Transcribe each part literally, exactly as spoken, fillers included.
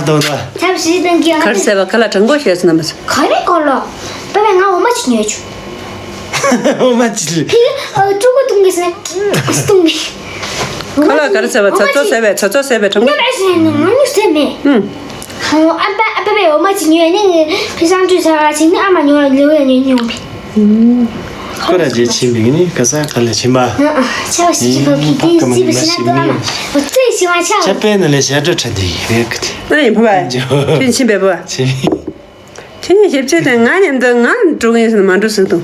དང་ད། ཆབ་ཞིག་དང་གི་གར་ཟེར་བ་ཁ་ལག་དྲང་པོ་བཤད་སོང་ན་མ་ཟེར། ག་རེ་གོ་ལོ། པ་པའི་ང་འོ་མ་ཅིག་ཉོས་བྱུང་། འོ་མ་ཅིག་ལ། ཕི་ཨ་ཀྲུ་གུ་ཐུང་གི་ཟེར། ཐུང་གི། ཁ་ལག་ག་རེ་ཟེར་བ་ཚ་ཚོ་ཟེར་བས་ཚ་ཚོ་ཟེར་བས་དྲང་པོ། ཉམས་ཨེ་ཟེར་ནི་ང་ནི་ཟེར་མེད། ཨུམ། ཨ་པ་ཨ་པ་པའི་འོ་མ་ཅིག་ཉོས་ནི་ཕི་སང་ཅུ་ཚ་བ་ཅིག་ནི་ཨ་མ་ཉོ་ལེ་བའི་ཉོ་ཉོ་བི། ཁོ་ར་རྗེས་ཕྱིན་པའི་ནི་ག་ས་ག་ལ་ཕྱིན་པ། ཨ་ཨ་ཆ་བ་ཞིག་ཅི་ཁོ་གི་དེ་ཙི་བི་ཤི་ན་ཏོ་ཨ་མ་འོ་ཙི་ཤི་བ་ཆ་བ། ཆ་པའི་ནི་ལས་ཞབས་བྲོ་འཁྲབ་དེ་ཡིན་རེད་གི་དེ། ཨ་ཡིན་ཕ་བ། ཁྱོད་ཕྱིན་པའི་ཕ་བ། ཕྱིན། ཁྱོད་གཉིས་ཞིབ་དཔྱོད་དང་ང་མཉམ་དུ་ང་འགྲོ་གི་ཡིན་ཟེར་ན་མ་འགྲོ་ཟེར་དང་།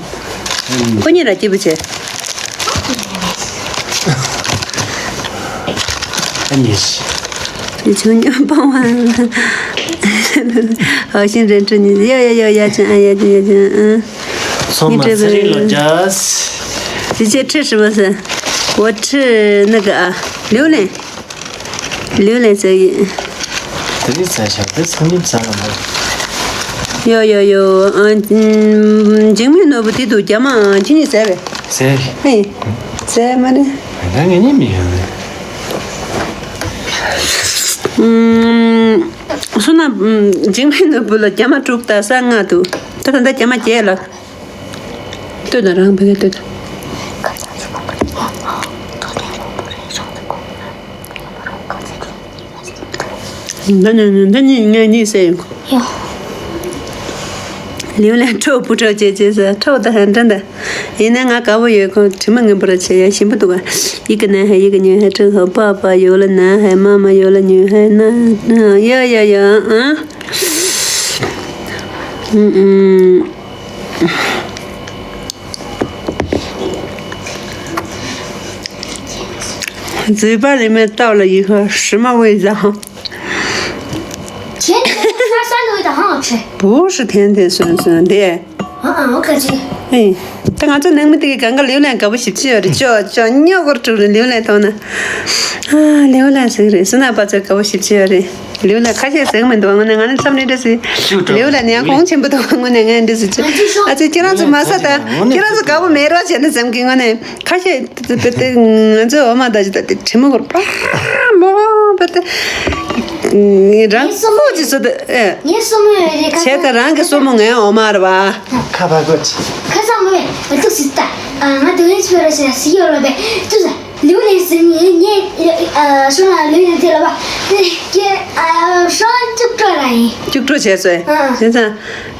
ཁོ་གཉིས་ར་སྐྱིད་པོ་བྱས། ཨ་ནི་ཤི། དེ་ཆུང་ཉོན་སྤང་བ། ཧ་ཤིང་རེ་འཕྲོ་ཉིད་ཡ་ཡ་ཡ་ཡ་ཅན་ཨ་ཡ་ཅན་ཡ་ཅན་ཨ། སོང་མ་ཚེ་རིང་ལོ་རྒྱས། དེ་ཆེ་ཁྲི་ཧྲི་བ་ཟེར། འོ་ཁྲི་ནི་ག་ཨ། ལེའུ་ལེན། ལེའུ་ལེན་ཟེར་ཡིན། དེ་རིང་ཟ་ཤག་དེ་སང་ཉིན་ཟ་ག་མ། ཡོ་ཡོ་ཡོ། ཨ་འཇིགས་མེད་ནོར་བུ་དེ་འདུག་རྒྱ་མ་ཨ་ཁྱེད་གཉིས་ཟས་པས། ཟས། ཧེ། ཟས་མ་ནི། ད་ངས་ཉིན་མི་ཡོང་ནས། ཨུམ། སུ་ན་ཨུམ་འཇིགས་མེད་ནོར་བུ་ལ་རྒྱ་མ་དྲུག་དང་ས་ལྔ་འདུག་ད་ད་ལྟ་རྒྱ་མ་བརྒྱད་ལ། ལྟོས་དང་རང་བོད་སྐད་ལྟོས་དང་། འདི་ནི་འདི་གཉིས་ངས་གཉིས་བསད་ཡོང་གི། ཡོ། ལེའུ་ལེན་ཁྲོ་བོ་ཁྲོ་བྱེད་ཅེས་ཟེར་ཁྲོ་བོ་ད་ཧན་ཏན་ད། ཡིན་ན་ང་དགའ་བོ་ཡོད་ཁོང་དྲི་མ་ངན་པོ་ར་བྱེད་ཡ་ཞིམ་པོ་འདུག་ག་ཡི་གེ་ན་ཧ་ཡི་གེ་ཉོ་ཧ་ཁྲི་ཧོ་པ་པ་ཡོ་ལ་ན་ཧ་མ་མ་ཡོ་ལ་ཉོ་ཧ་ན་ཡ་ཡ་ཡ་ཨ། ཨུམ་ཨུམ། བཟོད་པ་ལས་མེད་སྟབས་ལ་ཡི་ཧོ་ཧྲི་མ་བོའི་ཟ། ཁྱེད་ནི་ས་ས་ལོས་དང་ཧང་ཆེ། བུ་ཧྲི་ཐན་ཐན་སོན་སོན་དེ། ཨ་ཨ་ཨོ་ཁ་ཆེ། ཨེ། ད་ང་ཚོ་ནང་མི་དེ་གི་གང་ག་ལེའུ་ལེན་དགའ་པོ་ཞིབ་ཆེ་ཡོད་རེད་ཅོ་ཅོ་སྨྱོ་གོར་དྲུག་རེད་ལེའུ་ལེན་ཐོག་ན། ཨ་ལེའུ་ལེན་ཟིག་རེད་སུ་ན་པ་ཚོ་དགའ་པོ་ཞིབ་ཆེ་ཡོད་རེད། ལེའུ་ལ་ཁ་ཤས་ཟེར་གི་མི་འདུག་དངོས་གནས་ང་ནི་མཚམས་རེ་འདྲ་ཟེར། ལེའུ་ལ་ནི་ཡང་གོང་ཆེན་པོ་འདུག་དངོས་གནས་ངས་འདྲ་ཟེར་གྱི། ཨ་ཙི་ཁྱེད་རང་ཚོ་མ་ཟ་ད་ཁྱེད་རང་ཚོ་དགའ་པོ་མེད་རོགས་བྱས་ན་བསམ་གི་དངོས་གནས་ཁ་ཤས་དེ་དེ་ང་ཚོའི་འོ་མ་ད་ཅི་ད་དེ་དྲི་མ་གོར་པ་མོ་པ་དེ་རང་སོ་མོ་ཅི་སོ་དེ་ཨེ། ངས་སོ་མོ་ཡོད་རེད་ཁ་བྱས་ད་རང་གི་སོ་མོ་ངའི་འོ་མ་རེད་པ། ཁ་བ་གོ་ཅི། ཁ་སང་མོ་ཡོད་ཐུག་སི་ད་ང་དོ་ཡིན་ཆོས་ར་ཞེ་ན་སི་ཡོ་ལོ་བེ་ཏུ་ཟ། ལེའུ་ལེན་ཟིན་ངས་ངས་ཨ་ཤོ་ལ་ལེའུ་ལེན་དེ་ལ་བ་ཀྱེ་ཨ་ཤོ་བཅུ་དྲུག་ར་ཡིན། བཅུ་དྲུག་བྱས་སོང་། ཨ། བྱས་ཙང་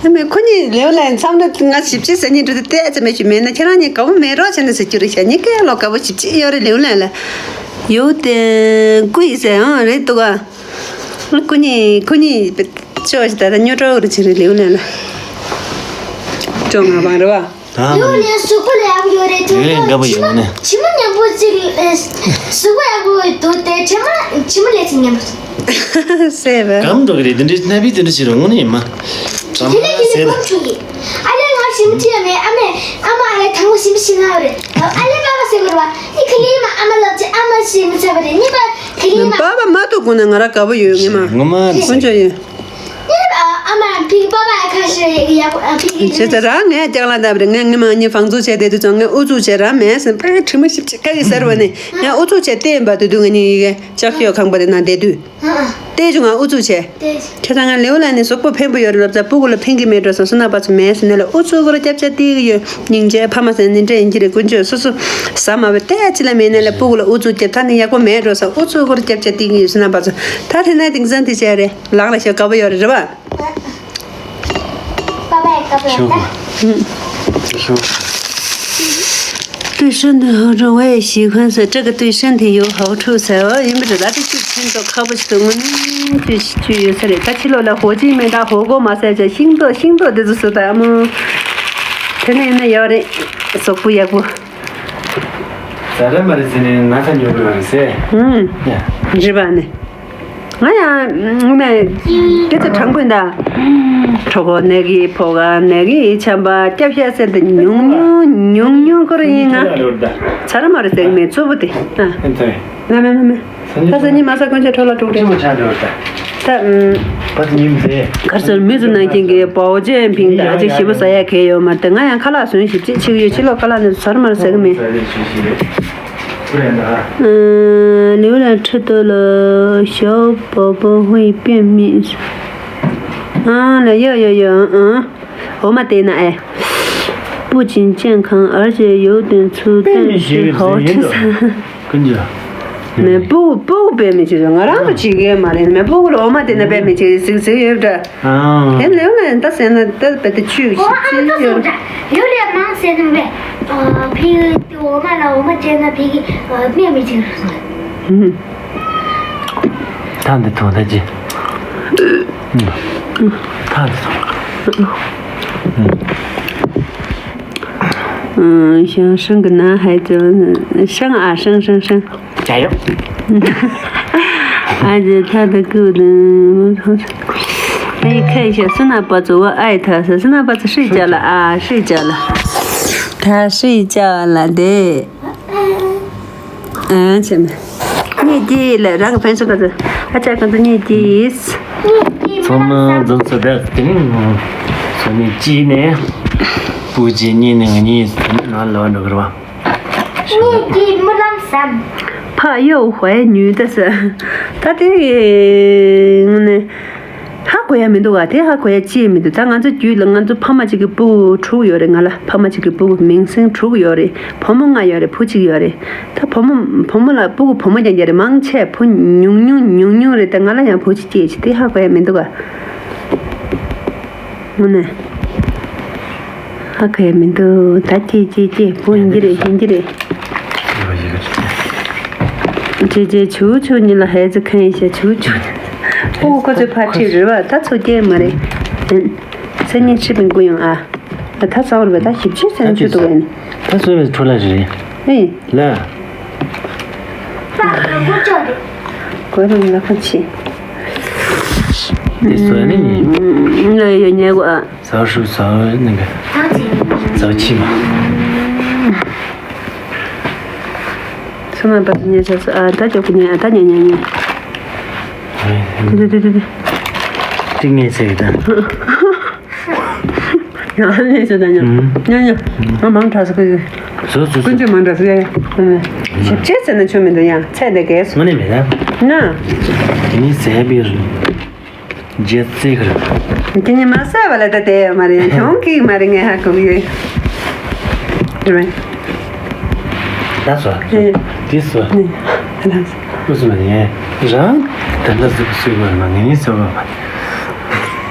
ཨ་མས་ཁོ་གཉིས་ལེའུ་ལེན་མཚམས་རེ་ང་ཞིབ་ཆེ་ཟེར་ཉིན་འགྲོ་དེ་ཏོག་ཙམ་མེད་ཞུ་མེད་ན་ཁྱེད་རང་གཉིས་དགའ་པོ་མེད་རོགས་བྱས་ན་ཟེར་རྒྱུ་རེད་ཤག་གཉིས་ཀའི་ལོ་དགའ་པོ་ཞིབ་ཆེ་ཡོད་རེད་ལེའུ་ལེན་ལ། ཡོད་དེ་ཀུ་ཡིས་ཟེར་ཨང་རེད་འདུག་ག་ཁོ་གཉིས་ཁོ་གཉིས་ཅོག་ཅིག་ད་ལྟ་སྨྱོ་གྲོགས་རེ་བྱེད་རེད་ལེའུ་ལེན་ལ། ཅོག་ང་པང་རེད་བ། ད་ལེའུ་ལེན་གཟུགས་པོ་ལ་ཡག་པོ་ཡོད་རེད་དེ་ལེའུ་ལེན་དགའ་པོ་ཡོད་ནི། ཇི་མ་ཇི་མ་ཉམས་པོ་ཅིག་གཟུགས་པོ་ཡག་པོ་འདུག་དེ་ཇི་མ་ཇི་མ་ལས་ཅིག་ཉམས་པོ་ཅིག་སེ་བ། གམ་འགྲོ་གི་རེད་དེ་འདྲའི་གནའ་བི་དེ་འདྲ་ཞིག་རང་ངོ་ནས་ཡིན་མ། དེ་ནས་དེ་ནས་གོམ་ཆུང་གི་ཨ་ལས་ང་ཞིམ་ཅི་ཡ་མེད་ཨ་མས་ཨ་མ་ཨ་ལས་དང་པོ་ཞིམ་ཞིག་ང་རེད་ཨ་ལས་པ་པ་སེ་བར་བ་ཨི་ཁི་ལི་མ་ཨ་མ་ལབ་ཅི་ཨ་མ་ཞིམ་ཚ་བ་རེད་ནི་པ་ཁི་ལི་མ། པ་པ་མ་ཐུག་གོ་ན་ང་ར་དགའ་པོ་ཡོད་ངེས་མ། ངོ་མ་རེད། དཀོན་མཆོག་ཡོད། ཨ་མ་ཕིག་པ་པ་ཁ་ཤས་ཡག་པོ་ཕིག་ཞེས་ཚེ་རང་ངས་ལྕགས་ལ་བཏབ་རེད་ངས་ངས་མ་ངས་བང་མཛོད་བྱས་བསྡད་དུས་ཙང་ངས་ཨུ་ཚུགས་བྱས་རང་མེད་ཟེར་ཕ་གི་དྲི་མ་ཞིབ་ཅིག་ཁ་གི་ཟེར་བ་ནས་ངས་ཨུ་ཚུགས་བྱས་བལྟས་ཡིན་པ་དུས་དུས་ངས་ཉིན་ཡི་གེ་ལྕགས་ཤོག་ཁང་པ་དེ་ནང་བསྡད་དུས་བལྟས་བྱུང་ང་ཨུ་ཚུགས་བྱས་ཁྱེད་ཚང་ང་ལེའུ་ལ་ནི་གཟུགས་པོ་ཕན་པོ་ཡོད་རེད་ལབ་ཙང་སྤུ་གུ་ལ་ཕན་གི་མེད་འགྲོ་སོང་སུ་ན་པ་ཚོ་མེད་ཟེར་ནས་ལ་ཨུ་ཚུགས་གོ་ར་སྐྱབས་ཆ་ཏིག་ཡོད་སྙིང་རྗེ་ཕ་མ་ཟེར་ནི་འདྲ་ཡིན་གྱི་རེད་དཀོན་མཆོག་སོ་སོ་ཟ་མ་བས་བལྟས་ཅི་ལ་མེད་ནས་ལ་སྤུ་གུ་ལ་ཨུ་ཚུགས་བྱས་ད་ནི་ཡག་པོ་མེད་འགྲོ་སོང་ཨུ་ཚུགས་གོ་ར་སྐྱབས་ཆ་ཏིག་ཡོད་སུ་ན་པ་ཚོ་ད་དེ་ན་དེང་སང་དེ་བྱས་རེད། ལག་ལ་ཞོག་དགའ་པོ་ཡོད་རེད་རེད་པ། 爸爸也告诉我。 对身体和周围喜欢是这个对身体有好处噻，因为这咱这去青岛靠不起的，我们去去有事的，他去了那火鸡没打火锅嘛噻，这星座星座的就是的么，天天那要的，说不也不。 ཟ་ར་མ་རེད་ཟེར་ནས་ན་ཚ་ཉོ་དགོས་པ་རེད་ཟེར། ཨུམ། ཡ། རེད་པ་ནི། ང་ཡང་ངོ་མ་སྐད་ཆ་དྲང་པོ་ཡིན་ད། གྲོད་ཁོག་ན་གི་ཕོ་བ་ན་གི་ཆམ་པ་སྐྱབས་ཤ་ཟེར་ཏེ་ཉུང་ཉུང་ཉུང་ཉུང་ཁོ་རང་ཡིན་ང་། ཚ་ར་མ་རེད་ཟེར་གི་མེད་གཙོ་བོ་དེ། ཨ། ཨེ་ཚེ། ང་མེད་ང་མེད། ད་ས་ཉི་མ་ས་དཀོན་མཆོག་གྲོགས་ལ་དཀྲུག་ཅི་མོ་ཆགས་འགྲོ་ད། ད་ཨུམ། པ་ཏི་ཉིམ་ཟེ། གར་སོང་མི་ཚོ་ནང་རྐྱེན་གྱི་པའོ་ཅན་ཕིང་ད་ཨ་ཅིག་ཞིབ་པོ་ཟ་ཡ་གལ་ཡོད་མ་རེད་ང་ཡང་ཁ་ལག་ཟོན་ཞིབ་ཅིག་ཆིག་ཡོད་ཕྱི་ལོགས་ཁ་ལག་ནས་ཚར་མར་ཟ་གི་མེད། ལེའུ་ལ་ཁྲི་ཏོ་ལ་ཞའོ་པོ་པོ་ཧུའི་便秘། ཨ་ལ་ཡོ་ཡོ་ཡོ། ཨ། འོ་མ་དེ་ན་ཨེ། 不仅健康，而且有点粗，但是好吃。 ཀུན་ཇ། མེ་སྤུ་སྤུ་གུ་དཔེ་མི་བྱེད་ང་རང་ཚོ་བྱེད་ཀྱི་མ་རེད། མེ་སྤུ་གུ་ལ་འོ་མ་དེ་ན་དཔེ་མི་བྱེད་ཟིག་ཟིག་ཡོད་འདྲ། ཨ། དེ་ལེའུ་ལ་ད་ཟེར་ན་ད་དཔེ་དེ་ཆུ་ཞིག་ཅི་ཡོད། ཡོད་ལས་མང་ཟེར་ནམ་པས། ཕི་འོ་མ་ལ་འོ་མ་བྱས་ན་ཕི་གི་སྨན་མི་བྱེད་རུ་སོང་། ཐང་འདི་ཐོང་ད་ཅི། ཐང་འདི་ཐོང་། 嗯，想生个男孩子，生啊，生生生。加油！ ཨ་ཅེ་ཐ་ད་ཀུ་དང་། ཨེ་ཁ་ཤ་སི་ན་པ་ཚོ་བ་ཨའི་ཐ་ས་སི་ན་པ་ཚོ་ཧྲི་ཅ་ལ་ཨ་ཧྲི་ཅ་ལ། ད་ཧྲི་ཅ་ལ་དེ། ཨ་ཆེ་མེ། ངས་ཀྱིས་ལ་རང་གི་ཕན་ཚུན་ག་ཚོད་ཨ་ཅག་ག་ཚོད་ངས་ཀྱིས། ཚང་མ་འཛོམས་ཚོད་བསྡད་དེ་རིང་ཚོ་ནས་ཀྱིས་ནས་བུ་གཅིག་གཉིས་ནས་ང་གཉིས་ནང་ལ་འགྲོ་གི་རེད་བ། ངས་ཀྱིས་རྨི་ལམ་བསམ། ཕ་གཡོ་ཧོའི་ཉུས་ད་ས། ད་དེ་ངོ་ནས། ཧ་གོ་ཡ་མི་འདུག་ག་དེ་ཧ་གོ་ཡ་ཅི་ཡང་མི་འདུག་ད་ང་ཚོ་རྒྱུད་ལ་ང་ཚོ་ཕ་མ་གཅིག་གི་སྤུ་གུ་དྲུག་ཡོད་རེད། ང་ལ་ཕ་མ་གཅིག་གི་སྤུ་གུ་མིང་སྲིང་དྲུག་ཡོད་རེད། བུ་མོ་ལྔ་ཡོད་རེད། བུ་གཅིག་ཡོད་རེད། ད་བུ་མོ་བུ་མོ་ལ་སྤུ་གུ་བུ་མོ་རྐྱང་རྐྱང་རེད། མང་ཆེ་བུ་ཉུང་ཉུང་ཉུང་ཉུང་རེད། ད་ང་ལ་ཡང་བུ་གཅིག་སྐྱེས་ཆེ་དེ་ཧ་གོ་ཡ་མི་འདུག་ག་དངོས་གནས། ཧ་གོ་ཡ་མི་འདུག་ད་ཅེ་ཅེ་ཅེ་བུ་ཡིན་གྱི་རེད་ཡིན་གྱི་རེད། ཅེ་ཅེ་ཆུ་ཆུ་ཉིན་ལ་ཧེ་ཙི་ཁན་ཡིན་ཤ་ཆུ་ཆུ། ཨོ་ཁོ་ཚོའི་ཕ་ཁྲིད་རེད་བ། ད་ཚོ་སྐྱེལ་མ་རེད། སེ་ཉིན་ཁྲི་པིན་ཀུ་ཡོང་ཨ། ད་ཚ་བར་བས་ད་ཞིབ་ཆེ་སེམས་ཆུ་འདུག་ཨེ་ནི། ད་ཚོ་བས་འཕྲོ་ལ་རེད། ཨེ། ལ། གོ་རུ་ལ་ཁ་ཆེ། དེ་ཚོ་ནི། ལ་ཡོད་ཉེ་གོ་ཨ། ཟ་ཧྲུ་ཟ་ནི་ག་ཟ་ཆི་མ། སོ་མ་པ་ཉེ་ཆ་སོ་ཨ་ད་ཅོག་ཉེ་ཨ་ད་ཉེ་ཉེ་ཉེ། དེ་དེ་དེ་དེ། ཏིག་ངེས་ཟེར་གི་ད། ཡང་ལས་ཟེར་ད་ཉོ། ཉོ་ཉོ། ང་མང་དྲགས་སོ་ཀུན། སོ་སོ་སོ། ཀུན་གྱིས་མང་དྲགས་སོ་ཡ་ཡ། ཞིབ་ཆེ་ཟེར་ན་ཆོ་མི་འདུག་ཡང་ཚད་དེ་གས་སོ། ངོ་ནས་མེད་ད། ན། དེ་ནི་ཟས་པའི་རྒྱལ་རྩེ་གི་རེད། དེ་ནི་མ་ཟས་པ་ལ་ད་དེ་ཡོད་མ་རེད། ཡང་གྱོང་གིས་མ་རེད། ངས་ཧ་གོ་གི་ཡོད། རེད། ད་སོ། ཨེ། དེ་སོ། ཨེ། ཨུ་སུ་མ་ནི་རང་ད་ལྟ་གཟུགས་སུ་བར་མ་ངེས་ནི་སོ་བ་མ།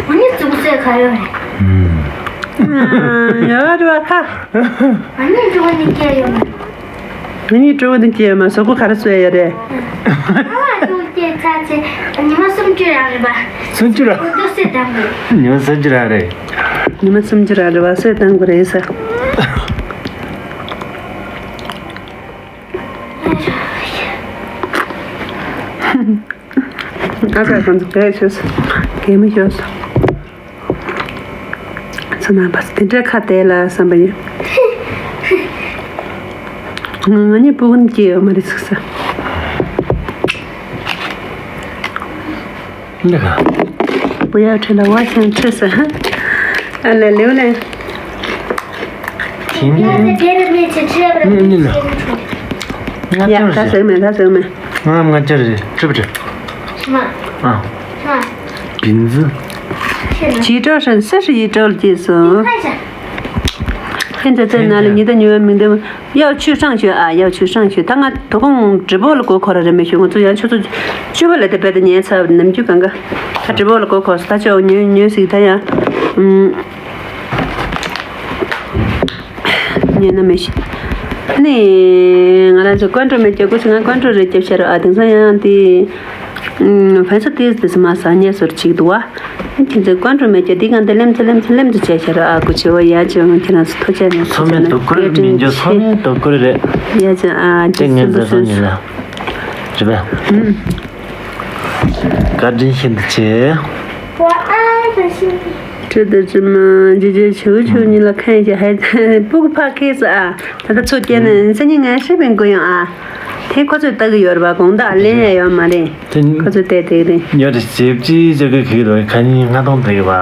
ཨ་ནི་གཟུགས་སུ་ག་ཡོད་རེད། ཨུམ། ཡོད་རེད་བ་ཁ། ཨ་ནི་འགྲོ་ནི་སྐྱེ་ཡོད་མ། ཨ་ནི་སྤྲོ་བོ་འདི་སྐྱེས་མ་སོག་པོ་ག་རེ་གསོས་ཡོད་རེད། ཨ་ནི་སྐྱེས་ཚ་ཚེ་ཉི་མ་སུམ་ཅུ་རང་རེད་པ། སུམ་ཅུ་རང་། ཁོ་ཚོ་སུས་བཏང་དགོས། ཉི་མ་སུམ་ཅུ་རང་རེད། ཉི་མ་སུམ་ཅུ་རང་རེད་པ་སུས་བཏང་དགོས་རེད་ས། ཨ་ཙི་ཁོང་ཚོ་གས་ཤོད་སོང་། གས་མི་ཤོད་སོང་། ཚོ་ན་བ་དེ་འདྲ་ཁ་བལྟས་ལ་བསམ་པ་ཡིན། ང་ནི་སྤུ་གུ་སྐྱེས་ཡོད་མ་རེད་ཟིག་ས། འདི་ག 不要吃了，我想吃啥。ཨ་ལེ་ལེའུ་ལེ། དེ་ནི། ནི་ནི་ལ། ང་ཡ་ཅང་ད་ཟེར་མེད་ད་ཟེར་མེད། ང་ང་ཅར་རེད་ཁྲི་པ་ཁྲི། ང་། ཨ། ང་། བིན་ཛི། 几周生四十一周了，姐夫。 现在在哪里？你的女儿名字要去上学啊，要去上学。ད་ང་དོ་དགོང་直播ལ་གོ་ཁོ་ར་རེད་མི་ཞུ། ང་ཚོ་ཡང་ཆུ་ཚོད་བཅུ་པ་ལ་དེ་བས་ད་ཉལ་ཚར་ནམ་རྒྱུན་གང་ག་ད་直播ལ་གོ་ཁོ་ད་ཆོག་ཉོས་ཉོས་ཟིག་ད་ཡང་། ཉན་ན་མི་ཤེས། ནི། ང་རང་ཚོ་ཀོན་ཀྲོ་མེད་ཀྱི་སྐུ་ཞིག་ང་ཀོན་ཀྲོ་རེ་རྒྱབ་ཤར་ཨ་དེང་སང་ཡང་དེ། ཕན་ཚུན་དེ་དེ་སི་མ་ས་ཉེ་སོར་ཅིག་འདུག་བ། ཁྱེད་ཚོས་ཀོན་ཀྲོ་མེད་ཀྱི་དེ་གང་དེ་ལེམ་ཚེ་ལེམ་ཚེ་ལེམ་ཚེ་བྱས་ཤར་ཨ་སྐུ་ཆེ་བ་ཡ་ཅི་ཡང་ཁྱེད་རང་ཚོ་ཐོ་ཅན་ནས་ཚོ་ཚོ་ནས་དོ་ཀུར་མི་འཇོ་ཚོ་ནས་དོ་ཀུར་རེད། ཡ་ཅི་ཨ་ཅི་སུ་སུ་སུ། རེད་པས། བཀའ་དྲིན་ཤིན་ཏུ་ཆེ། ཁྲི་དང་ཁྲི་མ་ཇི་ཇི་ཆུ་ཆུ་གཉིས་ལ་ཁན་ཞིག་ཧའི་སྤུ་གུ་ཕ་ཁེ་སི་ཨ། ད་ལྟ་ཚོ་སྐྱེ་ནས་སེ་ཉིན་ངན་ཧྲི་པིན་གུ་ཡང་ཨ། དེ་ཁོ་ཚོས་ལྟ་གི་ཡོད་རེད་པ། དགོང་དག་ལེན་ཡ་ཡོད་མ་རེད། དེ་ཁོ་ཚོས་བལྟས་བསྡད་ཀྱི་རེད། ཡོད་རེད། ཞེབ་ཅིག་ཅག་གི་གི་རོ་ཁ་ཉིན་ང་དང་བསྡད་ཡོད་པ།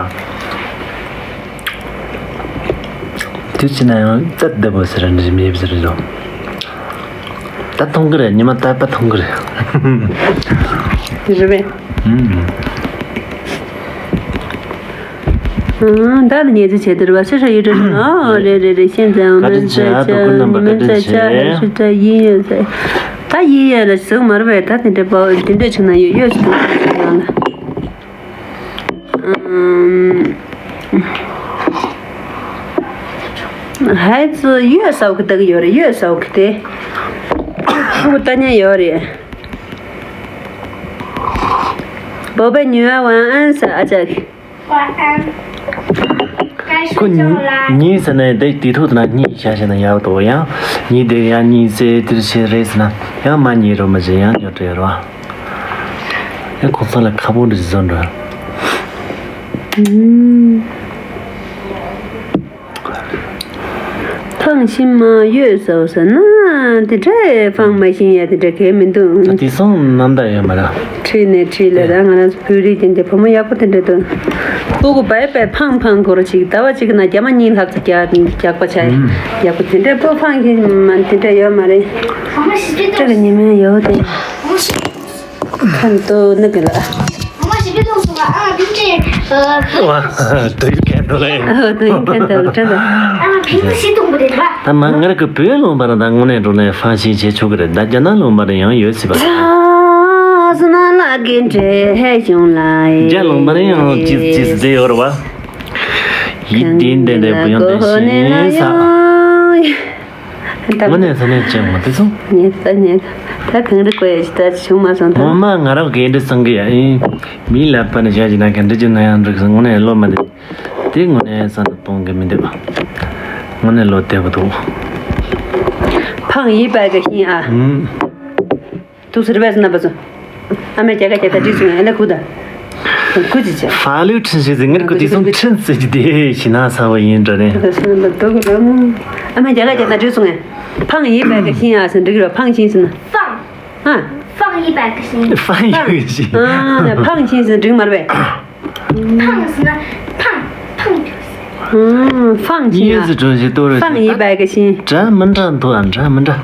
དུས་ཕྱིན་ན་ཡང་རྩད་བདེ་པོ་ཟེར་ར་འདྲི་མེད་ཟེར་རོ། ད་མཐོང་གི་རེད། ཉི་མ་ད་ད་མཐོང་གི་རེད། རེད་པས། ཨུམ། ཨང་། ད་ནི་ཉེ་ཚེ་བྱེད་དུ་རུ་བ་སུ་ཧྲ་ཡོད་དྲ་རུ། ཨོ་རེད་རེད་རེད། ཤེས་ཙང་མི་ཚེ་ཆ་ཉི་མ་ཚེ་ཆ་ཧ་ཧྲི་ཏྲ་ཡིན་ཡོད་ཚེ། ད་ཡིན་ཡོད་ལ་ཟུག་མ་རུ་བས། ད་དེ་འདྲ་པོ་དེ་འདྲ་བྱུང་ན་ཡོད་ཡོད་ཟེར་དུ་ཡང་ལ། ཨང་། ཧའི་ཙི་ཡོད་ས་བོ་གི་ད་གི་ཡོད་རེད། ཡོད་ས་བོ་གི་དེ། ཁུ་ད་ཉན་ཡོད་རེད། བོད་པའི་ཉུལ་བ་ཨན་ས་ཨ་ཅག་གི། ཁོ་གཉིས་ཟེར་ན་དེ་དུས་ཐོག་ཏུ་ན་གཉིས་བྱ་བྱས་ན་ཡག་འདུག་ཡང་གཉིས་དེ་ཡང་གཉིས་ཟེར་དེར་བྱས་རེད་ཟེར་ན་ཡང་མ་གཉིས་རོ་མ་བྱས་ཡང་ཉོ་བྲེལ་རོ། ཡང་ཁོང་ཚོ་ལ་ཁ་པོ་འདྲ་ཞིག་བཟོ་འདྲ། ཨུམ། ཕངས་ཤིང་མ་ཡོད་ཟེར་ཟེར་ན་དེ་འདྲ་ཕངས་མ་ཤིང་ཡ་དེ་འདྲ་གལ་མི་འདུག་ད་དེ་སོང་ནམ་ཟླ་ཡོད་མ་རེད། ཁྲིད་ནས་ཁྲིད་ལ་ད་ང་རང་ཚོ་བོད་རིགས་དེ་འདྲ་བུ་མོ་ཡག་པོ་དེ་འདྲ་འདུག་སྤུ་གུ་བས་བས་ཕངས་ཕངས་སྐོར་ཅིག་ཟླ་བ་གཅིག་ན་རྒྱ་མ་གཉིས་ལྷག་ཙམ་རྒྱག་རྒྱག་པ་བྱ་ཡག་པོ་དེ་འདྲ་སྤུ་ཕངས་ཤིང་མ་དེ་འདྲ་ཡོད་མ་རེད། སྤྲེལ་ཉི་མ་ཡོད་དེ། ཁམ་ཏོ་ནི་གི་ལ། ཨ་མ་ཞིག་པའི་ལོག་སོང་ཨ་ཨ་ཕིན་ཅི། ཨ། ཨ། ད་ཡུལ་ཁན་ཐོ་ལ་ཡིན། ཨ། ད་ཡུལ་ཁན་ཐོ་ལ་ཁྲན་ད། ཨ་མ་ཕིན་ཅི་ཞིག་གཏོང་གི་རེད་པ། ད་མ་ང་ར་གི་བོད་ལུང་པ་ར་ད་དངོས་གནས་འགྲོ་ནས་ཧྥང་ཤིང་བྱེད་ཆོག་གི་རེད། ད་རྒྱ་ནག་ལུང་པ་ར་ཡང་ཡོད་སྲིད་པ། ས་ན་ལ་གི་འདྲེ་ཧེ་བྱུང་ལ་ཡི། རྒྱ་ལུང་པ་ར་ཡང་ཅིས་ཅིས་འདྲེ་ཡོད་རེད་པ། ཡིད་བདེ་འདྲེ་འདྲེ་བུ་ཡང་འདྲེ་ཞིང་ས། དངོས་གནས་ས་གནས་ཅན་མ་དེ་སོང་། ཉེ་ད་ཉེ་ད་གང་རེད་གོ་ཡ་ཞིག་ད་བྱུང་མ་སོང་ད། ངོ་མ་ང་རང་གི་འདྲི་སང་གི་ཡ་ཨིན། མི་ལ་པ་ནི་བྱ་ཞིག་ན་ག་འདྲི་ཅིག་ན་ཡང་འགྲིག་སོང་། དངོས་གནས་བློ་མ་བདེ། དེ་དངོས་གནས་བསམ་དུ་གཏོང་གི་མི་འདུག་དངོས་གནས་བློ་བདེ་པོ་འདུག་ཕངས་ཡིན་པ་གི་ཤིང་ཨ། ཨུམ། ཐུགས་ཟེར་བས་རྣམ་པ་ཚོ། ཨ་མས་རྒྱ་ག་རྒྱ་ད་འདྲི་སོང་ཨ་ལ་ཁུ་ད། ཁུ་ཅི་ཅི། ཧྥ་ལུའི་ཁྲིན་ཞིག་ཟེར་ངར་ཁུ་དེ་སོང་ཁྲིན་ཟེར་གྱི་དེ་ཞི་ན་ས་བ་ཡིན་འདྲ་ནས། ཨ་མས་རྒྱ་ག་རྒྱ་ད་འདྲི་སོང་ཨ། ཕངས་ཡིན་པའི་གི་ཤིང་ཨ་ཟེར་འདྲི་གི་ར་ཕངས་ཤིང་ཟེར་ན། ཕངས། ཨ། ཕངས་ཡིན་པའི་གི་ཤིང་། ཕངས་ཡིན་གི་ཤིང་། ཨ་ནི་ཕངས་ཤིང་ཟེར་འདྲི་གི་མ་རེད་པས། ཕངས་ཟེར་ན་ཕངས་ཕངས་འདྲི་ཟེར། ཨ། ཕངས་ཤིང་ཨ། ཕངས་ཡིན་པའི་གི་ཤིང་། འདྲ་མི་འདྲ་འདུག་ཨ། འདྲ་མི་འདྲ།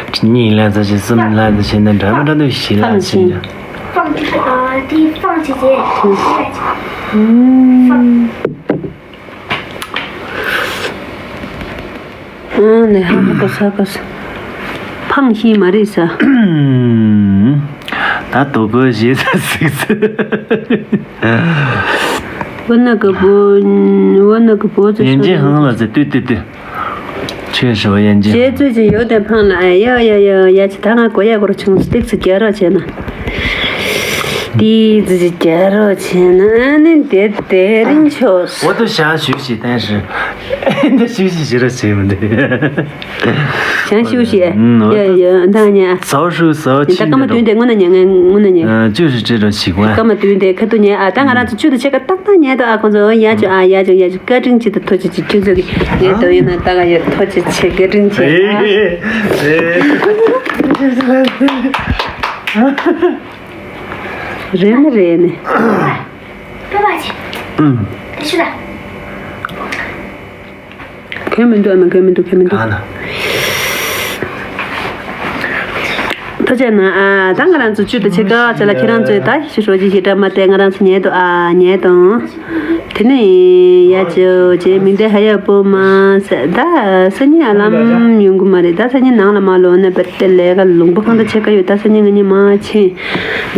གཉིས་ལ་ཙམ་ཞིག་གསུམ་ལ་ཙམ་ཞིག་ནི་འདྲ་མི་འདྲ་འདུག་ཞི་ལ་ཕངས་ཤིང་། ཕངས་ཀྱི་ཨ་དེ་ཕངས་ཀྱི་ཟེར། ཕངས། ཨ་ནི་ཧ་གོ་ས་གོ་ས། ཕངས་ཤིང་མ་རེད་ས། ད་དོ་གོ་ཞེས་ས་ཟིག་ས། བོ་ན་གི་བོ། བོ་ན་གི་བོ་ཙི་ཡན་ཅན་ཧང་ལ་ཟེར་ཏུ་ཏུ་ཏུ། ཆོས་ཞུ་བ་ཡན་ཅན། རྗེ་བཙུན་གྱི་ཡོ་དེ་འཕངས་ལ་ཨ་ཡ་ཡ་ཡ་ཡ་ཅི་ད་ང་གོ་ཡ་གོ་ར་ཆུང་སྟེགས་སུ་རྒྱ་རོགས་བྱས་ན། ཏིག་ཙི་ཅི་རྒྱ་རོགས་བྱས་ན་ཨ་ནི་དེ་དེ་རིང་ཆོག་སོ། འོ་ཏུ་ཞང་ཞུ་ཞིག་བསྟན་ཞུ། འདི་ཞུ་ཞིག་ཞུ་ར་ཞུ་མི་འདུག་ཞང་ཞུ་ཞིག་ཨུམ། ཡ་ཡ་ད་ཉ། ཟའོ་ཧྲུའུ་ཟའོ་ད་ཆིན་སྐར་མ་བདུན་དེ་དངོས་གནས་ཉ་ངན་དངོས་གནས་ཉ། ཨ། བཅུ་ཞིག་བྲིས་རོགས་ཞིག་བ། སྐར་མ་བདུན་དེ་ཁ་ཐུག་ཉན་ཨ། ད་ང་རང་ཚོ་བཅུ་དང་ཕྱེད་ཀ་ཏག་ཏག་ཉན་དུ་ཨ། ཁོང་ཚོ་ཡ་ཅོ་ཨ་ཡ་ཅོ་ཡ་ཅོ་བཀའ་དྲིན་ཆེ་ད། ཐུགས་རྗེ་ཆེ། ཁྱོད་ཚོ་གི་ངའི་ཏོ་ཡིན་ན་ད་ག་ཡོད། ཐུགས་རྗེ་ཆེ། བཀའ་དྲིན་ཆེ། ཨེ། ཨེ། རེད་ནི་རེད་ནི། པེ་པ་ཆེ། ཨུམ། ད་ཤི་ད། གོན་མི་འདུག་ཨ་མ་གོན་མི་འདུག་གོན་མི་འདུག་ཨ་ན། ཐུགས་རྗེ་གནང་ཨ། ད་ང་རང་ཚོ་བཅུ་དང་ཕྱེད་ཀ་ཅ་ལག་ཁྱེད་རང་ཚོས་ད་ཤི་ཧྲོ་ཅི་ཞིག་འདྲ་མ་དེ་ང་རང་ཚོ་ཉལ་འདུག་ཨ། ཉལ་དང་། དེ་ནས་ཡ་ཅོ་ཅེ་མིང་དེ་ཧ་ཡ་པོ་མ་ཟེར། ད་སང་ཉིན་ཨ་ལམ་ཡོང་གི་མ་རེད། ད་སང་ཉིན་ནང་ལ་མ་ལོག་ན་བར་དེ་ལས་ཀ་ལུང་པ་གང་དུ་ཆེ་ཀ་ཡོད། ད་སང་ཉིན་ང་གཉིས་མ་ཕྱིན།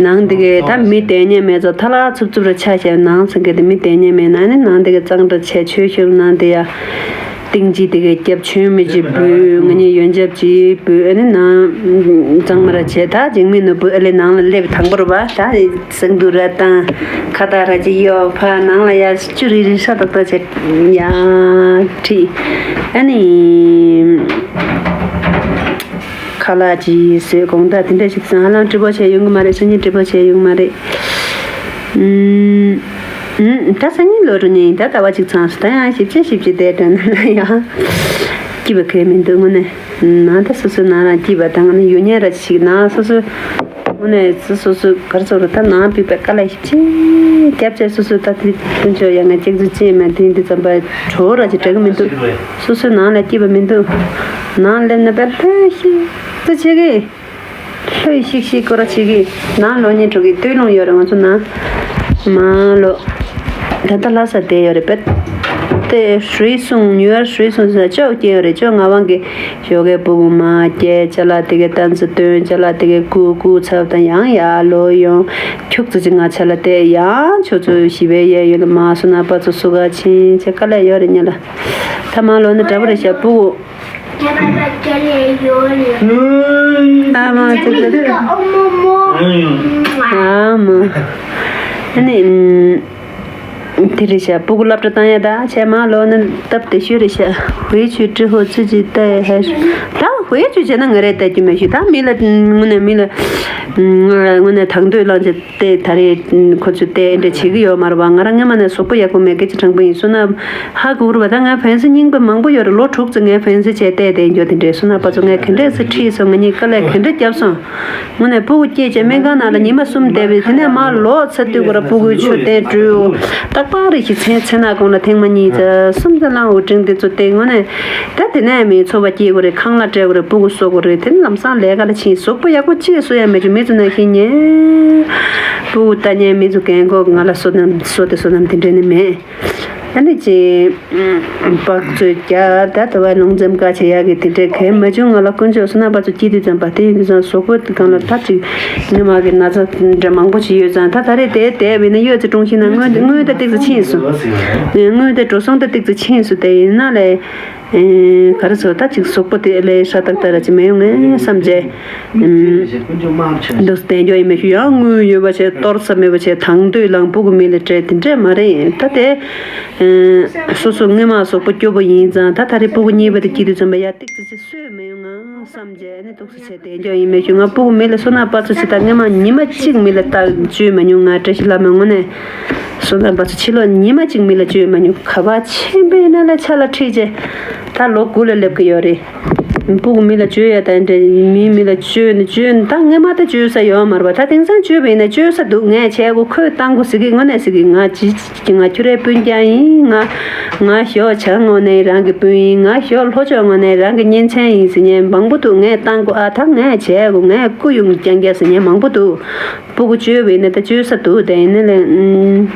ནང་དེ་གའི་ད་མི་བསྡད་ཉན་མེད་ཙང་ཐ་ལག་འཚུབ་འཚུབ་ར་ཆ་བཞག་ནང་སང་གའི་དེ་མི་བསྡད་ཉན་མེད་ན་ནི་ནང་དེ་གའི་གཙང་སྦྲ་བྱས་ཆོས་ཞུ་ནང་དེ་ཡ། ཏིང་ཅི་དེ་གའི་སྐྱབས་ཆོས་མི་ཅི་འབུལ། ང་གཉིས་ཡོན་ཆབ་ཅི་འབུལ། ཨ་ནི་ནང་གཙང་མ་ར་བྱས། ད་འཇིགས་མེད་ནོར་བུ་ཨ་ལེ་ནང་ལ་སླེབས་དང་པོ་ར་བ་ད་སེང་དུ་ར་བཏང་། ཁ་བཏགས་ར་ཅི་གཡོག་ཕ་ནང་ལ་ཡ་ཅུ་རི་རི་ཧྲ་ཏག་ཏག་བྱས་ཡ་ཁྲིད། ཨ་ནི། ཁ་ལག་ཅིག་བཟོས། དགོང་དག་དེ་འདྲ་ཞིག་ཚང་ཧ་ལམ་ཀྲི་པོ་བྱས་ཡོང་གི་མ་རེད། སང་ཉིན་ཀྲི་པོ་བྱས་ཡོང་གི་མ་རེད། ཨུམ། ཨུམ། ད་སང་ཉིན་ལོ་རུ་ཉིན་ད་ཟླ་བ་གཅིག་ཚང་སོང་། ད་ཡང་ཞིབ་ཆ་ཞིབ་ཆ་བལྟས་དྲན་ན་ཡང་སྐྱིད་པ་གས་མི་འདུག་དངོས་གནས། ནང་ད་སོ་སོའི་ནང་རང་སྐྱིད་པ་དང་ནི་ཡོད་ཉེ་ར་ཞིག་ནང་སོ་སོའི་ དངོས་གནས་ཚེ་སོ་སོའི་གར་སོ་རུ་ད་ནང་ཕུད་པའི་དཀའ་ལས་ཞིབ་ཆེན་རྒྱབ་བྱས། སོ་སོའི་ད་དེ་ཀུན་སྤྱོད་ཡ་ང་གཅིག་ཚོད་ཅི་མ་དེ་འདི་ཙམ་པ་བྲོ་ར་ཅི་དྲན་གི་མི་འདུག་སོ་སོའི་ནང་ལ་སྐྱིད་པ་མི་འདུག་ནང་སླེབས་ན་པའི་ལྷོད་ཤིག་ཏུ་བྱེད་གི། ལྷོད་ཤིག་ཤིག་སྐོར་བྱེད་གི། ནང་ལོག་ཉིན་དྲུག་གི་སྟོད་ལུང་ཡོད་རེད། ང་ཚོ་ནང་མ་ལོ། ད་ལྟ་ལྷ་ས་བསྡད་ཡོད་རེད་པས། དེ་རུས་སུང་ཉུ་ཡོར་རུས་སུང་ཟེར་ཅོག་སྐྱེས་ཡོད་རེད། ཅོག་ང་དབང་གི་ཞོགས་ཀའི་སྤུ་གུ་མ་སྐྱེས་ཅ་ལག་དེ་གའི་ཏན་ཙི་སྟོན་ཅ་ལག་དེ་གའི་ཀུ་ཀུ་ཚབ་དང་ཡང་ཡ་ལོ་ཡོང་ཁྱུག་ཙི་ཅི་ང་ཆ་ལ་བལྟས་ཡང་ཆུ་ཚོད་བཞི་པའི་གཡས་གཡོན་ལ་མ་སུ་ན་པ་ཚོ་སུ་ག་ཕྱིན་ཅེ་དཀའ་ལས་ཡོད་རེད་ཉེ་ལ། ད་མ་ལོ་ནི་འདྲ་པོ་རེད་ཤག་སྤུ་གུ། ཨ་མ་ཅི་ལ། ཨ་མ། ཨ་ནི། དེ་རེད་ཤག་སྤུ་གུ་སློབ་གྲྭ་བཏང་ཡ་ད་བྱས་མ་ལོ་ནི་སྟབས་བདེ་ཤོས་རེད་ཤག་ཝེ་ཆུ་ཀྲི་ཧོ་ཙི་ཅི་ཏའི་ཧེ། ད་ཝེ་ཆུ་བྱས་ན་ང་རེ་ལྟ་རྒྱུ་མེད་ཤུ། ད་མི་ལ་དངོས་གནས་མི་ལ་དངོས་གནས་དང་དོད་བླངས་བྱས་ཏེ་ད་རེས་ཁོ་ཚོས་ཏེ་འདྲ་བྱེད་ཀྱི་ཡོད་མ་རེད་བ། ང་རང་སྔ་མ་ནས་གཟུགས་པོ་ཡག་པོ་མེད་སྐད་ཆ་དྲང་པོ་ཡིན་སོང་ན་ཧ་གོ་རེད་བ། ད་ང་ཕན་སེ་རྙིང་པ་མང་པོ་ཡོད་རེད། ལོ་དྲུག་ཙམ་ངས་ཕན་སེ་བྱས་ཏེ་ཏེ་འགྱོ་དེ་འདྲས་སོང་ན་པ་ཚོ་ངས་ག་འདྲས་སེ་ཁྲིད་སོང་། ང་གཉིས་དཀའ་ལས་ག་འདྲས་བརྒྱབ་སོང་། དངོས་གནས་སྤུ་གུ་སྐྱེས་བྱས་སྨན་ཁང་ནང་ལ་ཉི་མ་གསུམ་བསྡད་པས་དེ་ནས་མར་ལོག་ཚར་དུས་ཁོ་ར་སྤུ་གུའི་ཆུ་བསྟན་སྤྲོད་ཏག་པག་རེ་ཞིག་ཚེ་ཚེ་ན་གོང་ལ་ཐེངས་མ་གཉིས་ཙམ་གསུམ་ཙམ་བླངས་འོ་ཀྲིང་དེ་ཚོ་བསྟན་དངོས་གནས་ད་དེ་ནས་མི་འཚོ་བ་སྐྱེལ་དགོས་རེད། ཁང་གླ་སྤྲད་དགོས་རེད། སྤུ་གུ་གསོ་དགོས་རེད། དེ་ནས་ལམ་སང་ལས་ཀ་ལ་ཕྱིན་གཟུགས་པོ་ཡག་པོ་ཅི་གསོ་ཡ་མེད་ཅུ་མི་ཚོ་ན་ཤི་ཉེ་སྤུ་གུ་ལྟ་ཉན་མི་ཚོ་རྒན་གོག་ང་ལ་གསོ་དང་གསོ་དེ་གསོ་དང་དེ་འདྲས་ནི་མེད། ཨ་ནི་ཅི། པགས་ཚོད་རྒྱག་ད་ལྟ་བ་ལུང་འཛེམ་དཀའ་ཆེ་ཡག་གི་དེ་འདྲའི་གལ་མ་བྱུང་། ང་ལ་དཀོན་མཆོག་བསོད་ནམས་པ་ཚོ་སྐྱིད་དུས་ཙམ་པ་དེ་ཡིན་དུས་ཙམ་གཟུགས་པོ་སྒང་ལ་ད་ཅིག་ངའི་མ་གི་ན་ཚ་འདྲ་མང་པོ་ཞིག་ཡོད་ཙང་ད་ད་རེས་དེ་བསྡད་པས་ན་གཡོས་ཙི་ཀྲུང་ཤིང་ན་དངོས་དངོས་ད་ཏིག་ཙི་ཕྱིན་སོང་། དངོས་ད་འགྲོ་སོང་ད་ཏིག་ཙི་ཕྱིན་སོང་དེ་ཡིན་ན་ལས། ག་རེ་ཚོ་ད་ཅིག་གཟུགས་པོ་དེ་ལས་ཧྲ་ཏག་ཏག་ར་ཅིག་མི་ཡོང་ངས་བསམ་རྗེས། འདུག་བསྟན་རྒྱུ་ཡིན་མི་ཤུ་ཡང་དངུལ་ཡོད་པ་བྱས་གཏོར་ས་མེད་པ་བྱས་དང་དུས་ལང་སྤུ་གུ་མི་ལ་སྤྲད་དེ་འདྲས་མ་རེད། ད་དེ། སོ་སོ་སྔོན་མ་གཟུགས་པོ་སྐྱོ་པོ་ཡིན་ཙང་ད་ད་རེས་སྤུ་གུ་གཉིས་པ་དེ་སྐྱིད་དུས་ཙམ་པ་ཡ་ཏིག་ཙི་ཅི་སོས་མི་ཡོང་ང་བསམ་རྗེས་ནི་འདུག་སེ་བྱས་བསྟན་རྒྱུ་ཡིན་མི་ཤུ་ང་སྤུ་གུ་མི་ལ་སོ་ན་པ་ཚོ་ཅི་ད་སྔོན་མ་ཉི་མ་གཅིག་མི་ལ་ལྟ་བཅོས་མ་མྱོང་ང་བཀྲ་ཤིས་ལྷ་མོའི་ངོ་ནས། སོ་ན་པ་ཚོ་ཕྱི་ལོགས་ཉི་མ་གཅིག་མི་ལ་བཅོས་མ་མྱོང་། ག་པར་ཕྱིན་པའི་ནང་ལ་ཆ་ལ་ཁྲིད་རྗེས་ད་ལོ་དགུ་ལ་སླེབས་ཀྱི་ཡོད་རེད། སྤུ་གུ་མི་ལ་བཅོས་ཡ་ད་འདྲ་མི་མི་ལ་བཅོས་ནི་བཅོས་ནི་ད་སྔོན་མ་ད་བཅོས་ས་ཡོད་མ་རེད་པ། ད་དེང་སང་བཅོས་པ་ཡིན་ན་བཅོས་ས་འདུག་ངས་བྱས་གོ་ཁོས་བཏང་གོ་ཟེར་གི་དངོས་གནས་ཟེར་གི་ང་ཅི་ང་ཁྱོད་རའི་སྤུན་ཀྱག་ཡིན། ང་ང་ཞོགས་བྱ་དངོས་གནས་རང་གི་སྤུན་ཡིན། ང་ཞོགས་ལྷོ་ཕྱོགས་དངོས་གནས་རང་གི་གཉེན་ཚན་ཡིན་ཟེར་མཁན་མང་པོ་འདུག་ངས་བཏང་གོ་ཨ་ད་ངས་བྱས་གོ་ངས་སྐུ་ཡོང་རྐྱང་རྐྱང་ཟེར་མཁན་མང་པོ་འདུག་སྤུ་གུ་བཅོས་པ་ཡིན་ན་ད་བཅོས་ས་འདུག་དེ་ཡིན་ན་ལས་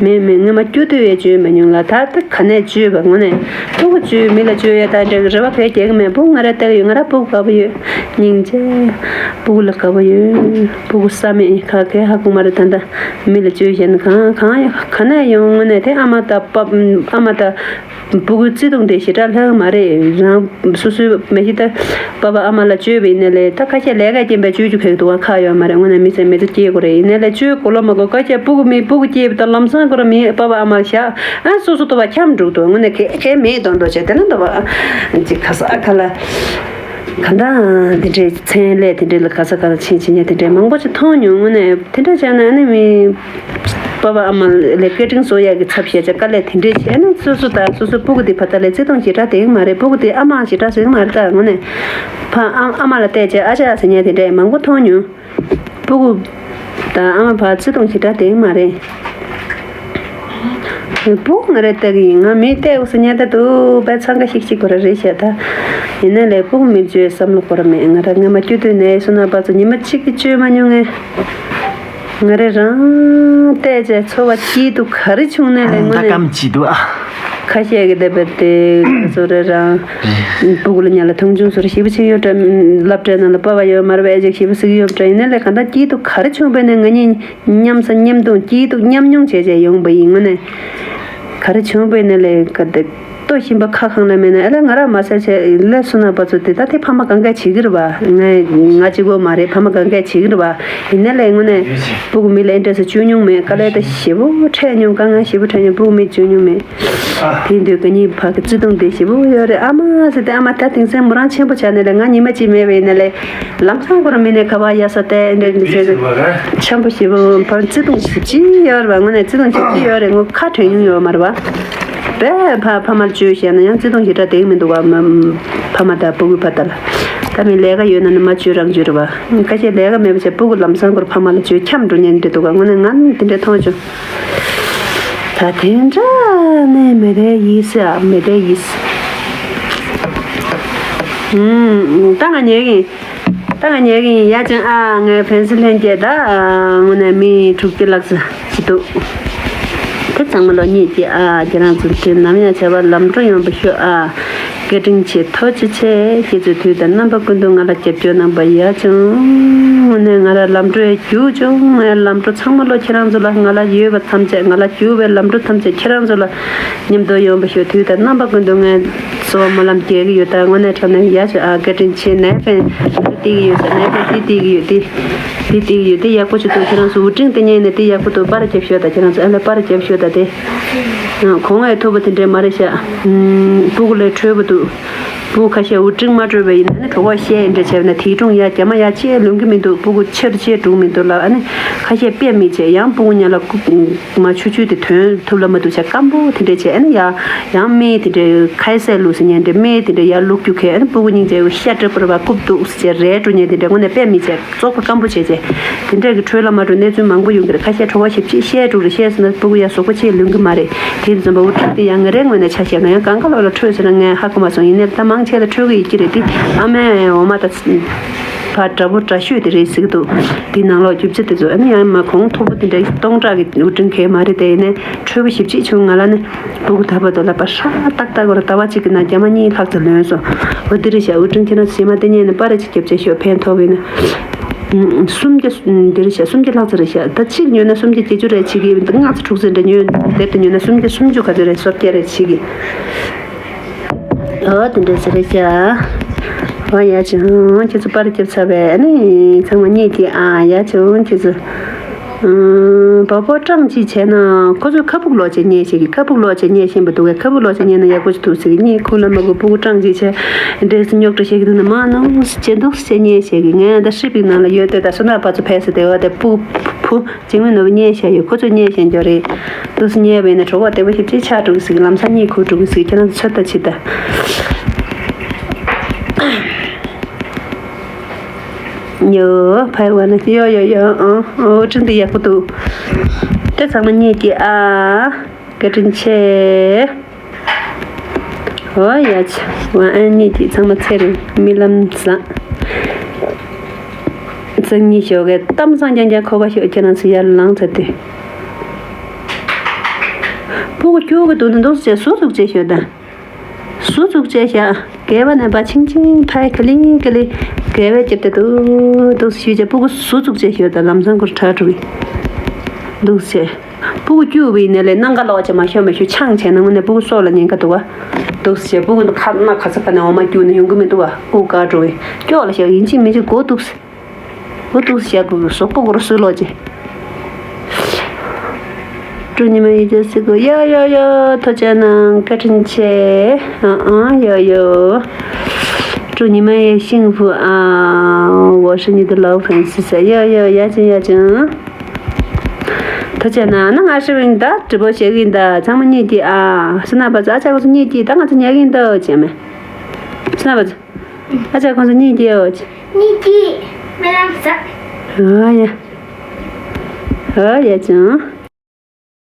མེད་མེད་ངས་མ་སྐྱོ་དུས་ཡས་བཅོས་མ་མྱོང་ལ་ད་ད་ག་ནས་བཅོས་པ་དངོས་གནས་སྤུ་གུ་བཅོས་མི་ལ་བཅོས་ཡ་ད་འདྲ་གི་རེ་བ་གས་རྒྱག་གི་མེད། སྤུ་གུ་ང་ར་ལྟ་གི་ཡོད། ང་ར་སྤུ་གུ་དགའ་པོ་ཡོད། སྙིང་རྗེ། སྤུ་གུ་ལ་དགའ་པོ་ཡོད། སྤུ་གུ་བསམ་མེད་ཁ་སྐད་ཧ་གོ་མ་རེད། ད་ད་མི་ལ་བཅོས་བྱས་ན་གང་གང་ཡ་ག་ནས་ཡོང་དངོས་གནས་དེ་ཨ་མ་ད་པ་ཨ་མ་ད། སྤུ་གུའི་བརྩེ་དུང་དེ་ཞེ་དྲག་ལྷག་མ་རེད། རང་སོ་སོའི་མ་གཞི་ད་པ་ཕ་ཨ་མ་ལ་བཅོས་པ་ཡིན་ན་ལས་ད་ཁ་ཤས་ལས་ཀ་རྐྱེན་པས་བཅོས་རྒྱུ་ཕེག་འདུག་བ་ཁག་ཡོད་མ་རེད། དངོས་གནས་མི་ཚེ་མི་ཚེ་སྐྱེལ་དགོས་རེད། ཡིན་ན་ལས་བཅོས་གོ་ལོ་མ་གོ་ཁ་ཤས་སྤུ་གུ་མི་སྤུ་གུ་སྐྱེས་པ་ད་ལམ་སང་ཁོ་ར་མི་པ་ཕ་ཨ་མ་བཞག་ཨ་སོ་སོ་ལྟོ་བ་འཁྱམ་འགྲོ་འདུག་དངོས་གནས་གལ་གལ་མེད་དོན་དོ་བྱས་དེ་ན་ལྟོ་བ་ཅིག་ག་ས་ག་ལ་ག་འདྲ་དེ་འདྲའི་མཚན་ལས་དེ་འདྲའི་ལ་ག་ས་ག་ལ་ཕྱིན་ཕྱིན་ཉེ་དེ་འདྲའི་མང་པོ་ཅིག་མཐོང་མྱོང་། དངོས་གནས་དེ་འདྲ་བྱས་ན་ཨ་ནི་མི། པ་ཕ་ཨ་མ་ལ་སྐད་འཕྲིན་བཟོ་ཡག་གི་ཚབ་བྱས་བྱས་དཀའ་ལས་དེ་འདྲས་བྱས་ན་སོ་སོ་དང་སོ་སོའི་སྤུ་གུ་དེ་བར་ཐག་ལས་བརྩེ་དུང་ཞེ་དྲག་ལྡན་གི་མ་རེད། སྤུ་གུ་དེ་ཨ་མ་ཞེ་དྲག་ཟེར་གི་མ་རེད། ད་དངོས་གནས་ཕ་ཨ་ཨ་མ་ལ་བལྟས་བྱས་ཨ་ཅག་ཟེར་མཁན་དེ་འདྲས་མང་པོ་མཐོང་མྱོང་། སྤུ་གུ་དང་ཨ་མ་བར་བརྩེ་དུང་ཞེ་དྲག་ལྡན་གི་མ་རེད། སྤུ་གུ་ང་རེ་ལྟ་གི་ཡིན། ང་མི་བལྟས་འུ་ས་ཉལ་ད་འདུག་པས་འཚང་ཁ་ཤིག་ཤིག་གོ་ར་རེད་བཤད་ད། ཡིན་ན་ལས་སྤུ་གུ་མི་བཅོས་བསམ་བློ་གོ་ར་མེད། ང་ར་སྔ་མ་སྐྱོ་དུས་ནས་སོ་ན་པ་ཚོ་ཉི་མ་གཅིག་གི་བཅོས་མ་མྱོང་ངས། ང་རེ་རང་བལྟས་བྱས་འཚོ་བ་སྐྱིད་སྡུག་ག་རེ་བྱུང་ནས་ལས་དངོས་ད་གནས་གམ་ཅི་འདུག་ཨ། ཁ་ཤས་ཀྱི་བསྡད་པ་དེ་ཚོ་རེ་རང་སྤུ་གུ་ལ་ཉལ་ལ་མཐོང་ཆུང་ཚོར་ཞེ་པོ་ཆེ་ཡོད་འདྲ། སློབ་གྲྭའི་ནང་ལ་པ་ཕ་ཡོད་མ་རེད་པས་ཅིག་ཞེ་པོ་ཟིག་ཡོད་འདྲ། ཡིན་ན་ལས་གང་ལྟར་སྐྱིད་སྡུག་ག་རེ་བྱུང་བས་ནས་ང་གཉིས་མཉམ་ཟ་མཉམ་འཐུང་སྐྱིད་སྡུག་མཉམ་མྱོང་བྱས་བྱས་ཡོང་པ་ཡིན། དངོས་གནས་ག་རེ་བྱུང་བས་ནས་ལས་ག་དེ། ལྟོ་ཞིམ་པ་ཁ་གང་ལ་མེད་ན་ཨ་ལས་ང་རང་མ་ཟས་བྱས་ལས་སུ་ན་པ་ཚོ་དེ་ད་དེ་ཕ་མ་གང་ག་བྱེད་ཀྱི་རེད་བ། ང་ང་གཅིག་པོ་མ་རེད། ཕ་མ་གང་ག་བྱེད་ཀྱི་རེད་བ། ཡིན་ན་ལས་དངོས་གནས་སྤུ་གུ་མི་ལ་ཨེ་འདྲ་སེ་བཅོས་མྱོང་མེད། དཀའ་ལས་ད་ཞེ་པོ་འཕྲད་མྱོང་། དཀའ་ངལ་ཞེ་པོ་འཕྲད་མྱོང་། སྤུ་གུ་མི་བཅོས་མྱོང་མེད། དེ་དུས་ག་ཉིད་ཕ་གི་བརྩེ་དུང་དེ་ཞེ་པོ་ཡོད་རེད། ཨ་མ་ཟེར་ཏེ་ཨ་མ་ད་དེང་སང་མོ་རང་ཆེན་པོ་ཆགས་ནས་ལས་ང་ཉི་མ་གཅིག་མེད་པ་ཡིན་ན་ལས་ལམ་སང་ཁོ་རང་མི་ནས་ཁ་པར་གཡར་ས་ཏེ་ཨེ་འདྲ་ཟེར་ཏེ་ཆེན་པོ་ཞེ་པོ་ཕར་བརྩེ་དུང་ཞེ་པོ་ཅིག་ཡོད་རེད་བ། དངོས་གནས་བརྩེ་དུང་ཞེ་པོ་ཅིག་ཡོད་རེད། ངོ་ཁ་དྲན་མྱོང་ཡོད་མ་རེད་བ། དཔེ་ཕ་ཕ་མར་བཅོས་བཤད་ན་ཡང་བརྩེ་དུང་ཞེ་དྲག་དེ་མི་འདུག་བ། ཕ་མ་དང་སྤུ་གུའི་བར་དག་ལ། ད་མི་ལས་ཀ་ཡོད་ན་ནི་མ་བཅོས་རང་བཅོས་རེད་པ། ཁ་ཤས་ལས་ཀ་མེད་པ་བྱས་སྤུ་གུ་ལམ་སང་སྐོར་ཕ་མ་ལ་བཅོས་འཁྱམས་འགྲོ་ཉན་འདྲ་འདུག་ག་དངོས་གནས་ང་ནི་དེ་འདྲ་མཐོང་བྱུང་། ད་དེ་འདྲ་ནི་མི་རེ་ཡིས་ཨ་མི་རེ་ཡིས། ཨུམ། ད་ང་ཉལ་གི་ཡིན། ད་ང་ཉལ་གི་ཡིན། ཡ་ཅང་ཨ་ངའི་ཕན་སི་ལྷན་རྒྱས་ད་དངོས་གནས་མི་དྲུག་སྟེ་ལགས་སུ་ཅི་འདུག་དེ་ཚང་མ་ལོ་གཉིས་ཀྱི་ཨ་ཁྱེད་རང་ཚོ་དེ་ནམ་ཡང་བྱ་བ་ལམ་འགྲོ་ཡོང་བ་ཤོག་ཨ། བཀའ་དྲིན་ཆེ་ཐུགས་རྗེ་ཆེ། ཁྱེད་ཚོས་དུས་དང་རྣམ་པ་ཀུན་ཏུ་ང་ལ་རྒྱབ་སྐྱོར་གནང་བ་ཡ་ཅང་། དངོས་གནས་ང་རང་ལམ་འགྲོ་ཡ་རྒྱུགས་བྱུང་། ང་ལམ་འགྲོ་ཚང་མ་ལོ་ཁྱེད་རང་ཚོ་ལ་ང་ལ་ཡོད་པ་ཐམས་ཅད་ང་ལ་རྒྱུགས་པའི་ལམ་འགྲོ་ཐམས་ཅད་ཁྱེད་རང་ཚོ་ལ་མཉམ་དུ་ཡོང་བ་ཤོག་དུས་དང་རྣམ་པ་ཀུན་ཏུ་ངས་གསོལ་བ་སྨོན་ལམ་རྒྱག་གི་ཡོད། ད་དངོས་གནས་དྲང་གནས་ཡ་ཅང་ཨ་བཀའ་དྲིན་ཆེ། ནའི་ཕན་འདི་བལྟས་ཀྱི་ཡོད་ཟེར། ནའི་ཕན་འདི་བལྟས་ཀྱི་ཡོད་དེ། འདི་བལྟས་ཀྱི་ཡོད་དེ་ཡག་པོ་ཅིག་འདུག་ཁྱེད་རང་ཚོ་དབུ་སྤྲིན་དེ་ཉན་ནས་དེ་ཡག་པོ་འདུག་པར་རྒྱབ་ཤོག་ད་ཁྱེད་རང་ཚོ་ཨ་ལས་པར་རྒྱབ་ཤོག་ད་དེ། གོང་ཨེ་ཐུབ་པ་དེ་འདྲས་མ་རེད་ཤག་སྤུ་གུ་ལས་འཕྲོས་པ་འདུག་སྤུ་གུ་ཁ་ཤས་དབུ་སྤྲིན་མ་སྤྲོད་པ་ཡིན་ན་ནི་གྲོད་ཁོག་བཤལ་འདྲ་བྱས་ན་དེའི་སྒྲུང་ཡ་རྒྱ་མ་ཡ་ཅེས་ལོན་གི་མི་འདུག་སྤུ་གུ་ཆེར་ཆེར་འགྲོ་གི་མི་འདུག་ལབ། ཨ་ནི་ཁ་ཤས་དཔེ་མི་བྱེད་ཡང་སྤུ་གུ་ཉལ་ལ་ཁུག་མ་ཆུ་ཆུ་དེ་ཐོན་ཐུབ་ལ་མ་འདུག་བྱས་སྐམ་པོ་དེ་འདྲས་བྱས། ཨ་ནི་ཡ་ཡང་སྨན་དེ་འདྲས་ཁ་ཡ་སའི་ལུགས་སུ་ཉན་འདྲས་སྨན་དེ་འདྲས་ཡར་བླུགས་རྒྱུ་ཁས། ཨ་ནི་སྤུ་གུ་སྙིང་རྗེ་ཤ་སྤྲད་པོ་ར་བ་རྐུབ་འདུག་ཟེར་རལ་འགྲོ་ཉན་དེ་འདྲས་དངོས་གནས་དཔེ་མི་བྱེད། བཙོག་པ་སྐམ་པོ་བྱས་བྱས། དེ་འདྲས་ཀྱི་འཕྲོས་ལ་མ་འགྲོ་གནས་ཚུལ་མང་པོ་ཡོང་གི་རེད། ཁ་ཤས་གྲོད་ཁོག་ཞེ་པོ་ཅིག་བཤལ་འགྲོ་རེད། བཤལ་ཟེར་ན་སྤུ་གུ་ཡ་ཟུག་པོ་ཆེ་ལོན་གི་མ་རེད། དེ་ཙམ་པ་དབུ་སྤྲིན་དེ་ཡང་ང་རའི་ངོས་ནས་ཆ་བཞག་ན་ཡང་གང་ག་ལོག་ལ་འཕྲོས་ཟེར་ན་ངས་ཧ་གོ་མ་སོང་། ཡིན་ནའི་ད་མང་ཆེ་ལ་འཕྲོས་གི་ཡོད་ཀྱི་རེད་དེ། ཨ་མའི་འོ་མ་ད་ཕ་དགྲ་བོ་དགྲ་ཤོས་དེ་རེད་ཟེར་གི་འདུག་དེའི་ནང་ལོགས་རྒྱུ་ཆ་དེ་ཚོ་ཨ་ནི་ཡང་མ་གོང་མཐོ་པོ་དེ་འདྲ་སྟོང་ཕྲག་གི་དབུ་སྤྲིན་གས་མ་རེད་དེ། ཡིན་ནའི་འཕྲོས་པོ་ཞེ་པོ་ཅིག་བྱུང་ང་ལ་ནི། སྤུ་གུ་ད་བར་དུ་ལ་པ་ཧྲ་ཏག་ཏག་གོ་ར་ཟླ་བ་གཅིག་གི་ནང་རྒྱ་མ་གཉིས་ལྷག་ཙམ་ལོན་སོང་། འོ་འདི་རེད་ཤག་དབུ་སྤྲིན་ཁྱེད་རང་ཚོ་ཞེ་མ་བལྟས་ཉན་ནས་པར་རེ་ཅིག་རྒྱབ་བྱས་ཤོག་ཕན་ཐོགས་པས་ན། སུམ་བརྒྱ་འདི་རེད་ཤག་སུམ་བརྒྱ་ལྷག་ཙམ་རེད་ཤག་ད་གཅིག་ཉོས་ན་སུམ་བརྒྱ་བརྒྱད་ཅུ་རེ་བྱེད་ཀྱི་ཡོད། ལྔ་ཙམ་དྲུག་ཙམ་འདྲ་ཉོས། དེབ་དེ་ཉོས་ན་སུམ་བརྒྱ་སུམ་ཅུ་ག་ཚོད་རེད་སོ་བརྒྱ་རེ་བྱེད་ཀྱི། ཨོ་དེ་འདྲ་ཟེར་རེད་ཤག་ཨོ་ཡ་ཅང་ཁྱེད་ཚོ་པར་རྒྱབ་ཚར་བས་ཨ་ནི་ཚང་མ་རྙེད་ཀྱི་ཨ་ཡ་ཅང་ཁྱེད་ཚོ། བ་ཕོ་སྤྲང་ཅིག་བྱས་ན་ཁོ་ཚོས་ཁ་སྦུག་ལོག་བྱས་ཉལ་ཤེས་ཀྱི། ཁ་སྦུག་ལོག་བྱས་ཉལ་ཤེས་པ་འདུག་གས། ཁ་སྦུག་ལོག་བྱས་ཉལ་ན་ཡག་པོ་ཞིག་འདུག་ཟེར་གི། གཉིད་ཁུག་ལ་མ་དགོས་སྤུ་གུ་སྤྲང་ཅིག་བྱས་འདྲེས་སུ་རྙོག་དྲ་བཤད་ཀྱི་འདུག་ན་མ་ནོ་ཟེར་འདུག་ཟེར་ཉལ་ཤེས་ཀྱི། ངས་ད་ཧྲི་པིག་ནང་ལ་ཡོད་དེ་ད་སོ་ན་པ་ཚོ་ཕེ་སི་དེ་བ་དེ་སྤུ་བུ་འཇིགས་མེད་ནོར་བུ་ཉལ་ཤེས་ཡོད། ཁོ་ཚོས་ཉལ་ཤེས་འགྱོ་རེད། འདུག་སེ་ཉལ་བས་ན་གྲོད་ཁོག་བདེ་པོ་ཞིག་ཅིག་ཆགས་འགྲོ་གི་ཟེར་གི། ལམ་སང་གཉིད་ཁུག་འགྲོ་གི་ཟེར་གི། ཁྱེད་རང་ཚོ་ཚོད་ལྟ་བྱེད་ད། ཡོ། ཕ་ཡི་བ་ན་ཡོ་ཡོ་ཡོ། ཨང་། ཨོ་དབུ་སྤྲིན་འདི་ཡག་པོ་འདུག་དེ་ཚང་མ་རྙེད་ཀྱི་ཨ། བཀའ་དྲིན་ཆེ། ཨོ་ཡ་ཆ། ཝ་ཨན་རྙེད་ཀྱི་ཚང་མ་ཚེ་རིང་རྨི་ལམ་བཟང་། ཚང་གཉིས་ཞོགས་ཀས་གཏམ་བཟང་རྐྱང་རྐྱང་ཁོ་པ་ཞོགས་ཁྱེད་རང་ཚོ་ཡར་ལངས་ཚར་དུས། སྤུ་གུ་སྐྱུག་གི་འདུག་ན་འདུག་སེ་བྱས་ཟུར་ཚུགས་བྱས་ཞོགས་དང་། ཟུར་ཚུགས་བྱས་ཤག་སྐེད་པ་ནས་ཕར་ཆིང་ཆིང་ཕར་ག་ལི་ག་ལི་སྐེད་པ་རྒྱབ་སྟེ་འདུག་འདུག་ཞུས་བྱས་སྤུ་གུ་ཟུར་ཚུགས་བྱས་ཤོག་དང་ལམ་སང་ཁོར་དྲག་འགྲོ་གི་འདུག་ཟེར། སྤུ་གུ་སྐྱུག་པ་ཡིན་ན་ལས་སྣང་ག་ལོག་བྱས་མ་ཤོར་མ་ཤོར་ཆང་བྱས་ན་དངོས་གནས་སྤུ་གུ་སྲོག་ལ་ཉེན་ཁ་འདུག་ག་འདུག་ཟེར་བྱས་སྤུ་གུ་ཁ་སྣ་ག་ས་ག་ནས་འོ་མ་སྐྱུག་ནས་ཡོང་གི་མི་འདུག་ག་སྤུ་གུ་དགའ་འགྲོ་བས་སྐྱོག་ལ་བཞག་ཡིན་གཅིག་མིན་གཅིག་མགོ་འདུག་ཟེར། འུ་ཐུག་བཞག་དགོས་ཀྱི་སོག་པོ་གོ་རུ་སུས་ལོག་ཅེ།祝你们一家四口要要要，头家呢，该真切，嗯嗯，要有。祝你们也幸福啊！我是你的老粉丝噻，要要要紧要紧。头家呢，那俺是问的，直播写给你的，咱们你的啊，是那不是？啊，这个是你的，当然是你给你的，姐妹，是那不是？ ཨ་ཅག་ཁོང་ཚོ་གཉིད་སྐྱེའོ། གཉིད་སྐྱེ། རྨི་ལམ་བཟང་། ཨ་ཡ། ཨ་ཡ་ཅང་།